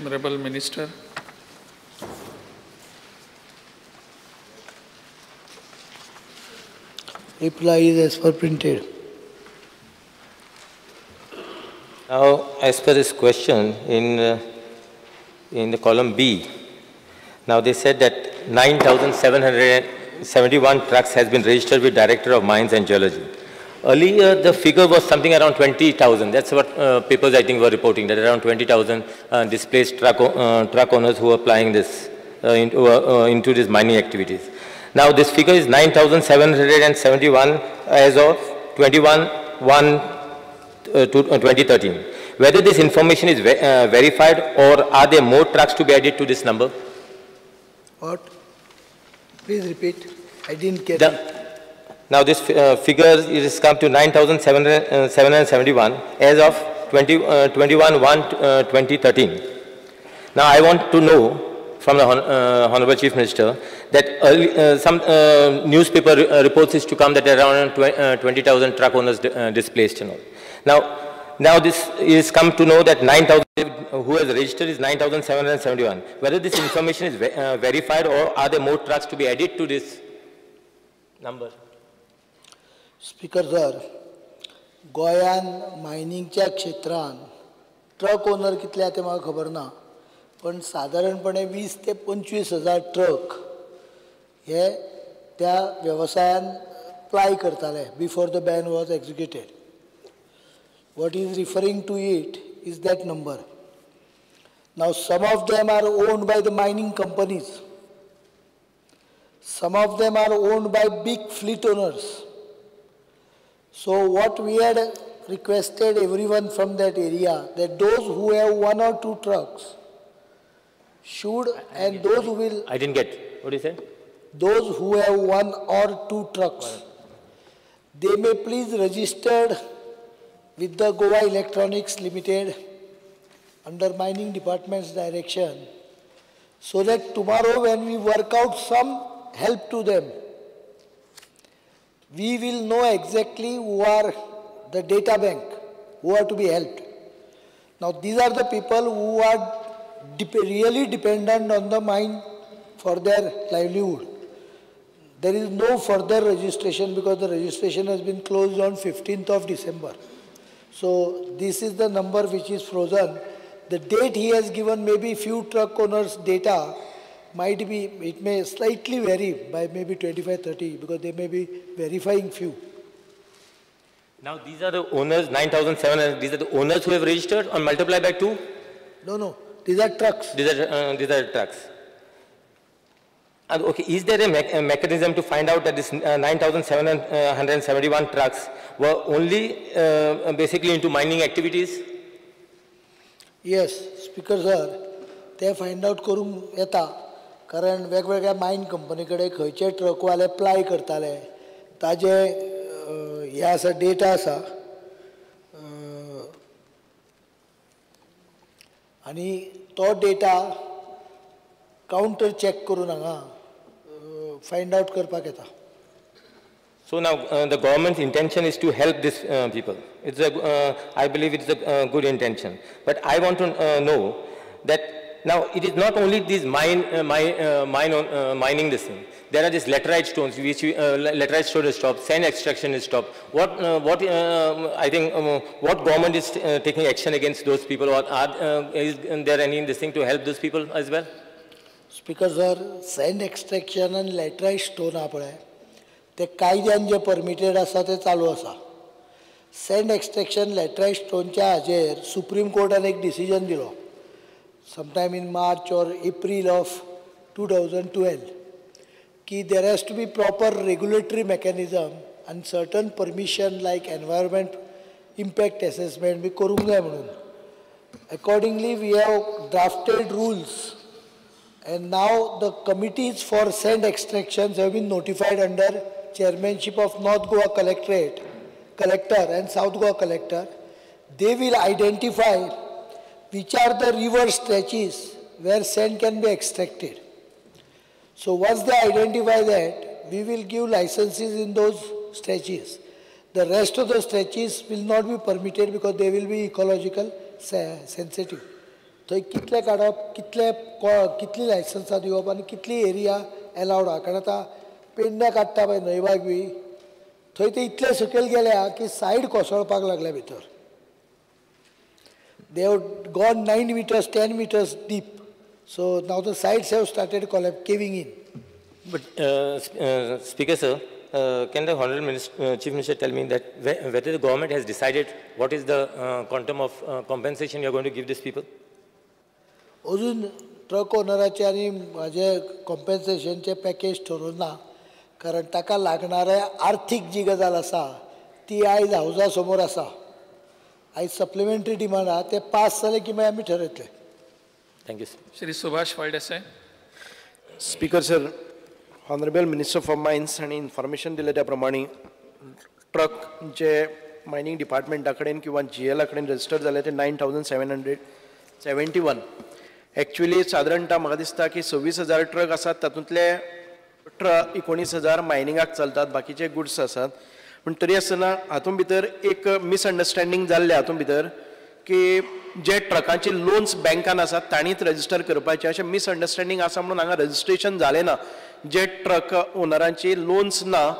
Honorable Minister. Reply is as per printed. Now, as per this question in the column B, now they said that 9,771 trucks has been registered with Director of Mines and Geology. Earlier, the figure was something around 20,000. That's what papers, I think, were reporting, that around 20,000 displaced truck owners who were applying this into these mining activities. Now, this figure is 9,771 as of 21/1/2013. Whether this information is verified or are there more trucks to be added to this number? What? Please repeat. I didn't get it. Now this figure is come to 9,771 as of 21/1/2013. Now I want to know from the Honorable Chief Minister that early, some newspaper reports is to come that around 20,000 truck owners displaced and all. Now this is come to know that 9,000 who has registered is 9,771. Whether this information is verified or are there more trucks to be added to this number? Speaker sir, गोंयान मायनिंगच्या क्षेत्रान truck owner कितले ते म्हाका खबर ना, पण सादारणपणे 20 ते 25 हजार ट्रक हे त्या वेवसायान प्लाय करताले before the ban was executed. What is referring to it is that number. Now some of them are owned by the mining companies, some of them are owned by big fleet owners. So what we had requested everyone from that area, that those who have 1 or 2 trucks should, and those who will... I didn't get. What do you say? Those who have 1 or 2 trucks, they may please register with the Goa Electronics Limited under Mining Department's direction, so that tomorrow when we work out some help to them, we will know exactly who are the data bank, who are to be helped. Now these are the people who are really dependent on the mine for their livelihood. There is no further registration because the registration has been closed on 15th of December. So this is the number which is frozen. The date he has given, maybe few truck owners' data might be, it may slightly vary by maybe 25, 30, because they may be verifying few. Now these are the owners, 9,700, these are the owners who have registered or multiply by 2? No, no, these are trucks. These are trucks. And okay, is there a mechanism to find out that this 9,771 trucks were only basically into mining activities? Yes, Speaker sir, they find out करूंक येता, कारण वेगवेगळ्या मायन company कडेन खंयचे ट्रकवाले ply करताले ताजे हे आसा, डेटा आसा, आनी तो डेटा कावंटर चॅक करून हांगा फायंड आवट करपाक येता. So now the government's intention is to help these people. It's a, I believe it's a good intention. But I want to know that now it is not only these mining this thing. There are these laterite stones, which laterite stone is stopped, sand extraction is stopped. What I think what government is taking action against those people, or is there any this thing to help those people as well? Speaker sir, sand extraction and laterite stone आहा पळय, ते कायद्यान जे permitted आसा ते चालू आसा. Send extraction लॅटरायट स्टोनच्या हाजेर supreme कोर्टान एक डिसिजन दिलो sometime in March or April of 2012 की there has to be proper regulatory mechanism आनी certain permission like environment impact assessment B करूंक जाय म्हणून. Accordingly we have drafted rules and now the committees for sand extractions have been notified under chairmanship of North Goa Collector and South Goa Collector. They will identify which are the river stretches where sand can be extracted. So once they identify that, we will give licenses in those stretches. The rest of the stretches will not be permitted because they will be ecological sensitive. थंय कितले काडप, कितले कितली लायसन्सां दिवप आनी कितली area allowed आहा. कारण आतां पेडण्या काडटा पळय न्हंयबाग बी, थंय ते इतले सकयल गेल्या की सायड कोसळपाक लागल्या भितर. They have gone 9 meters, 10 meters deep. So now the sides have started caving in. But Speaker sir, can the Honorable Minister, Chief Minister tell me that whether the government has decided what is the quantum of compensation you are going to give these people? अजून truck ओनराचे आनी म्हाजे कॉम्पेन्सेशनचे package ठरोवंक ना, कारण ताका लागणारे आर्थीक जी गजाल आसा ती आयज हावजा समोर आसा. आयज सप्लिमेंटरी डिमांड आहा, ते पास जाले की मागीर आमी ठरयतले. Thank you sir. Shri Subhash Phaldesai. Speaker sir, honourable minister for mines हांणी इन्फॉर्मेशन दिलें त्या प्रमाणे ट्रक जे मायनींग डिपार्टमेंटा कडेन किंवा जीएला कडेन रजिस्टर जाले ते 9,771. एक्चुअली सादारणता म्हाका दिसता की 26,000 ट्रक आसात, तातूंतले ट्रक 19,000 मायनिंगाक चलतात, बाकीचे गुड्स आसात. पूण तरी आसतना हातूंत भितर एक मिसअंडरस्टँडींग जाल्लें हातूंत भितर की जे ट्रकांचे लोन्स बँकान आसात तांणीच रजिस्टर करपाचें अशें मिसअंडरस्टँडींग आसा म्हणून हांगा रजिस्ट्रेशन जालें ना. जे ट्रक ओनरांची लोन्स ना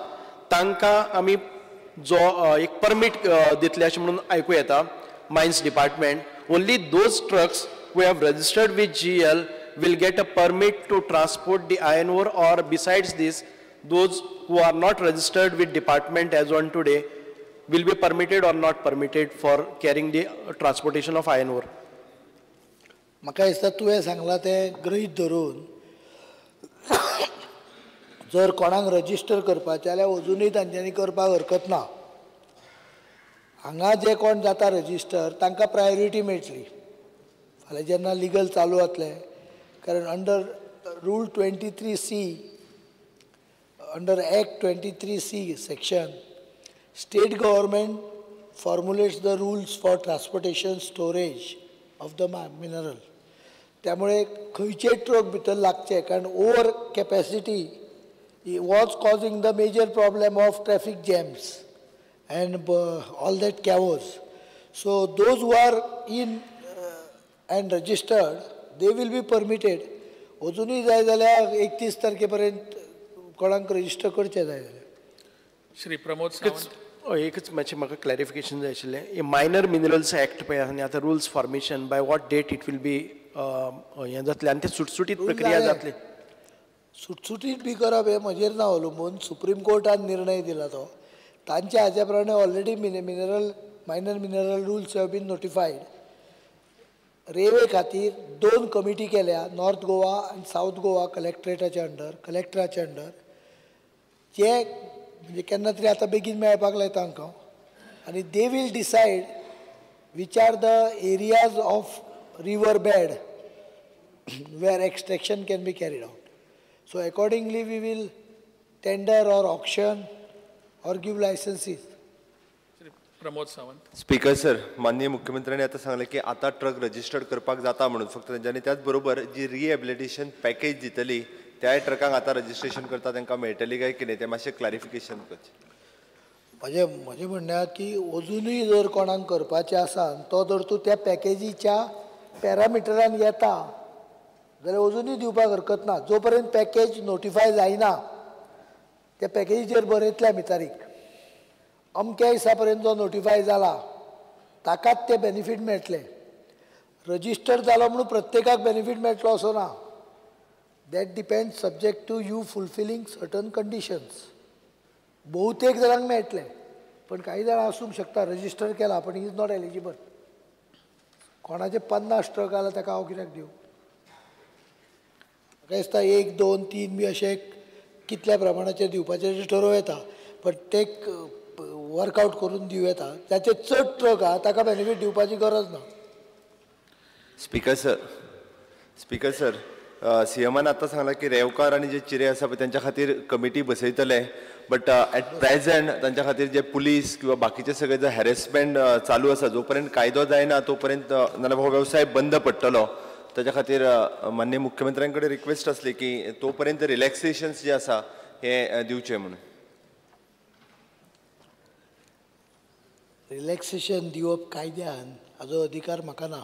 तांकां आमी जो एक परमीट दितले अशें म्हणून आयकूं येता. Mines department only those trucks who have registered with GL will get a permit to transport the iron ore, or besides this, those who are not registered with department as on today will be permitted or not permitted for carrying the transportation of iron ore. म्हाका दिसता तुवें सांगलां तें गृहीत धरून जर कोणाक register करपाचें जाल्यार अजुनूय तांच्यांनी करपाक हरकत ना. हांगा जे कोण जाता रजिस्टर तांकां प्रायोरिटी मेळटली फाल्यां जेन्ना लिगल चालू जातलें. कारण under rule 23C, under act 23C section, state government formulates the rules for transportation storage of the mineral. त्यामुळे खंयचे ट्रक भितर लागचे, कारण over capacity was causing the major problem of traffic jams and all that chaos. So those who are in and registered they will be permitted. अजुनूय जाय जाल्यार 31 तारखे पर्यंत कोणाक रजिस्टर करचें जाय जाल्यार. श्री प्रमोद सावंत. एकच मातशें म्हाका क्लॅरिफिकेशन जाय आशिल्लें. मायनर मिनरल्स एक्ट पळय आनी आतां rules formation by what date it will be हें जातलें आनी ते सुटसुटीत प्रक्रिया जातली. सुटसुटीत बी करप हें म्हजेर ना अवलंबून, सुप्रीम कोर्टान निर्णय दिला तो तांच्या हाज्या प्रमाणे already mineral minor mineral rules have been notified. Railway खातीर 2 कमिटी केल्या, नॉर्थ गोवा आनी सावथ गोवा कलेक्ट्रेटाच्या अंडर, कलेक्टराच्या अंडर, जे म्हणजे केन्ना तरी आतां बेगीन मेळपाक लायता तांकां, आनी they will decide which are the areas of river bed where extraction can be carried out. So accordingly we will tender or auction or give licenses. Pramod Sawant. Speaker sir, माननीय मुख्यमंत्र्यांनी आता सांगलें की आता ट्रक रजिस्टर्ड करपाक जाता म्हणून फक्त तेंच्यांनी, त्याच बरोबर जी रिहेबिलिटेशन पॅकेज दितली त्याय ट्रकांक आतां रजिस्ट्रेशन करता तांकां मेळटली काय कितें तें मातशें क्लॅरिफिकेशन करचें. म्हजें म्हणणें की अजुनूय जर कोणाक करपाचें आसा तो जर तूं त्या पॅकेजीच्या पॅरामिटरान येता जाल्यार अजुनूय दिवपाक हरकत ना. जो पर्यंत पॅकेज नोटिफाय जायना त्या पॅकेजीचेर बरयतले आमी तारीख, अमक्या दिसा पर्यंत जो नोटिफाय जाला ताकाच ते बेनिफीट मेळटले. रजिस्टर जालो म्हणून प्रत्येकाक बेनिफीट मेळटलो असो ना. That depends subject to you fulfilling certain conditions. बहुतेक जाणांक मेळटलें, पण काही जाणां आसूंक शकता रजिस्टर केला पण is not eligible. कोणाचे 50 ट्रक आला ताका हांव कित्याक दिवं? म्हाका दिसता 1, 2, 3 बी अशें कितल्या प्रमाणाचेर दिवपाचें ठरोवं येता, पण ते वर्कआवट करून दिवं येता. जाचे चड ट्रक आहा ताका बेनिफीट दिवपाची गरज ना. स्पीकर सर, स्पीकर सर, सीएमान आतां सांगलां की रेंवकार आनी जे चिरे आसा पळय तेंच्या खातीर कमिटी बसयतले, बट एट प्रेझेंट तांच्या खातीर जे पुलीस किंवा बाकीचे सगळे जे हॅरेसमेंट चालू आसा, जो पर्यंत कायदो जायना तो पर्यंत नाल्यार हो वेवसाय बंद पडटलो. ताच्या खातीर माननीय मुख्यमंत्र्यां कडेन रिक्वेस्ट आसली की तो पर्यंत रिलॅक्सेशन्स जे आसा हे दिवचे म्हणून. रिलॅक्सेशन दिवप कायद्यान हाजो अधिकार म्हाका ना.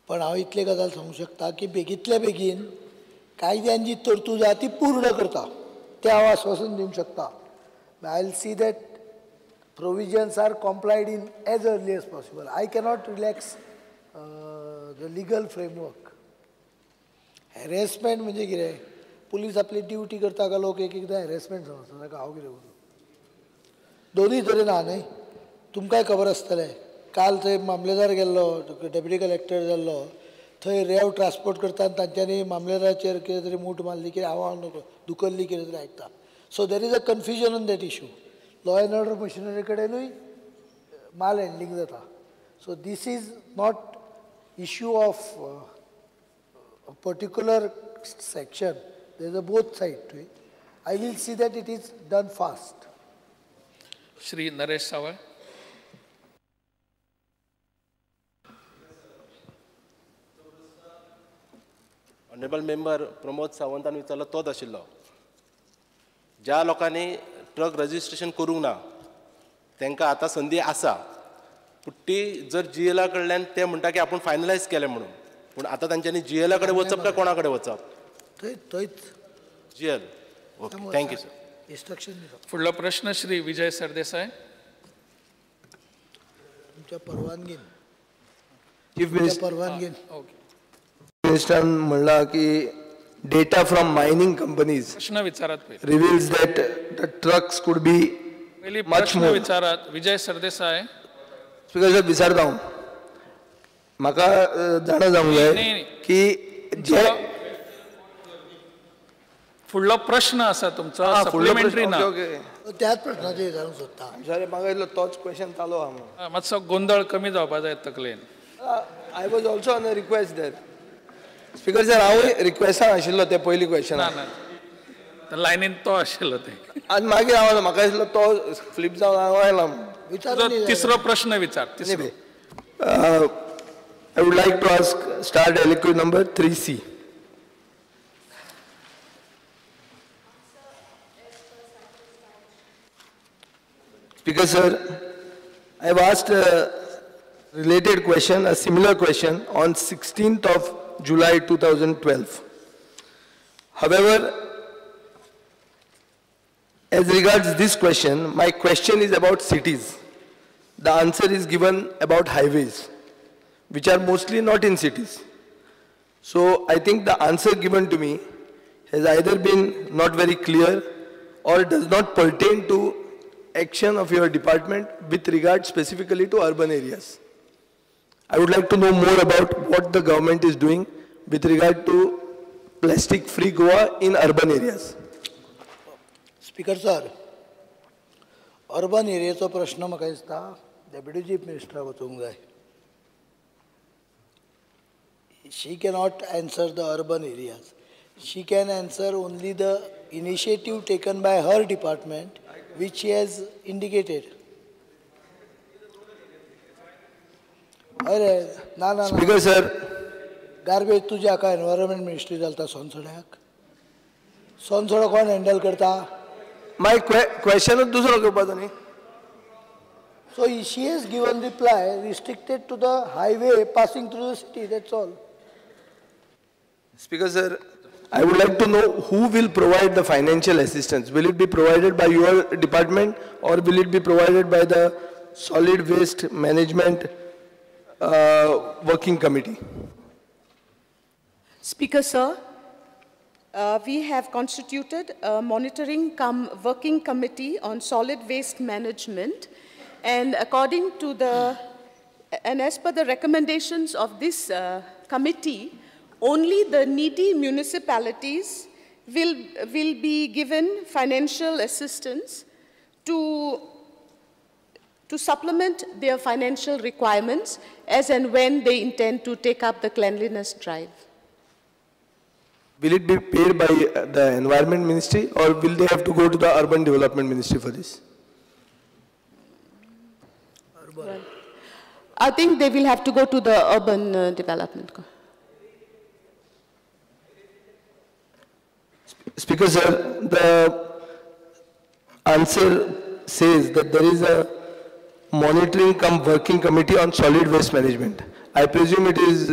पण हांव इतले गजाल सांगूंक शकता की बेगींतल्या बेगीन कायद्यान जी तरतूद आहा ती पूर्ण करता, तें हांव आश्वासन दिवंक शकता. I will see that provisions are complied in as early as possible. I cannot relax the legal framework. Harassment म्हणजे कितें, पुलीस आपली ड्युटी करता काय लोक एक एकदां हॅरेसमेंट समजता ताका हांव कितें करूं. दोनूय तरेन आहा न्हय, तुमकांय खबर आसतलें. काल थंय मामलेदार गेल्लो, डेप्युटी कलेक्टर जाल्लो, थंय रेंव ट्रान्सपोर्ट करता आनी तांच्यांनी मामलेदाराचेर कितें तरी मूठ मारली, कितें हांव नको दुखल्ली कितें तरी आयकता. So there is a confusion on that issue. Law and order machinery कडेनूय माल हँडलिंग जाता. So this is not issue of particular section. There is a both side to it. I will see that it is done fast. Shri Naresh Sawant. Honourable member Pramod सावंतान विचारलो तोच आशिल्लो, ज्या लोकांनी truck registration करूंक ना तांकां आतां संदी आसा, पूण ती जर जी एला कडल्यान ते म्हणटा की आपूण फायनलायज केलें म्हणून, पूण आतां तांच्यांनी जी एला कडेन वचप काय कोणा कडेन वचप? थंयच G L. Okay, thank you sir. Instruction दिता. फुडलो प्रश्न श्री विजय सरदेसाय. तुमच्या परवानगीन. चीफ मिनिस्टर परवानगीन. ओके. मिनिस्टरान म्हणला की data from mining companies प्रश्न विचारात पयलीं. reveals that the trucks could be पयलीं much प्रश्न more. विचारात विजय सरदेसाय. स्पीकर साहेब विचारता हांव, म्हाका जाणा जावंक जाय की जे फुडलो प्रश्न आसा तुमचो सप्लिमेंटरी ना, त्याच प्रश्नाचेर विचारूंक सोदता. सॉरी, म्हाका इल्लो तोच क्वेश्चन चालू आहा म्हणून मातसो गोंदळ कमी जावपा जाय तकलेन. I was also on a request there. Speaker sir, हांवूय रिक्वेस्टान आशिल्लो ते पयली क्वेश्चन. ना ना, लायनीन तो आशिल्लो ते, आनी मागीर हांव म्हाका दिसलो तो फ्लिप जावन हांव आयला. तिसरो प्रश्न विचार. तिसरो. I would like to ask starred LAQ number 3C. Speaker sir, I have asked a related question, a similar question on 16th of July 2012. However, as regards this question, my question is about cities. The answer is given about highways, which are mostly not in cities. So I think the answer given to me has either been not very clear or does not pertain to action of your department with regard specifically to urban areas. I would like to know more about what the government is doing with regard to plastic-free Goa in urban areas. Speaker sir, urban एरियाचो प्रश्न म्हाका दिसता deputy chief मिनिस्टराक वचूंक जाय. She cannot answer the urban areas. She can answer only the initiative taken by her department, which she has indicated. अरे ना ना speaker sir, garbage तुज्या हाका एनवायरमेंट मिनिस्ट्री चलता सोनसोड्याक. सोनसोडो कोण हँडल करता? मागीर क्वेश्चनूच दुसरो करपाचो न्ही. So she has given reply restricted to the highway passing through the city, that's all. Speaker sir, I would like to know who will provide the financial assistance. Will it be provided by your department or will it be provided by the Solid Waste Management Working Committee? Speaker sir, we have constituted a monitoring cum working committee on solid waste management, and according to the, and as per the recommendations of this committee, only the needy municipalities will be given financial assistance to supplement their financial requirements as and when they intend to take up the cleanliness drive. Will it be paid by the Environment Ministry or will they have to go to the Urban Development Ministry for this? Well, I think they will have to go to the Urban Development. Speaker sir, the answer says that there is a monitoring cum working committee on solid waste management. I presume it is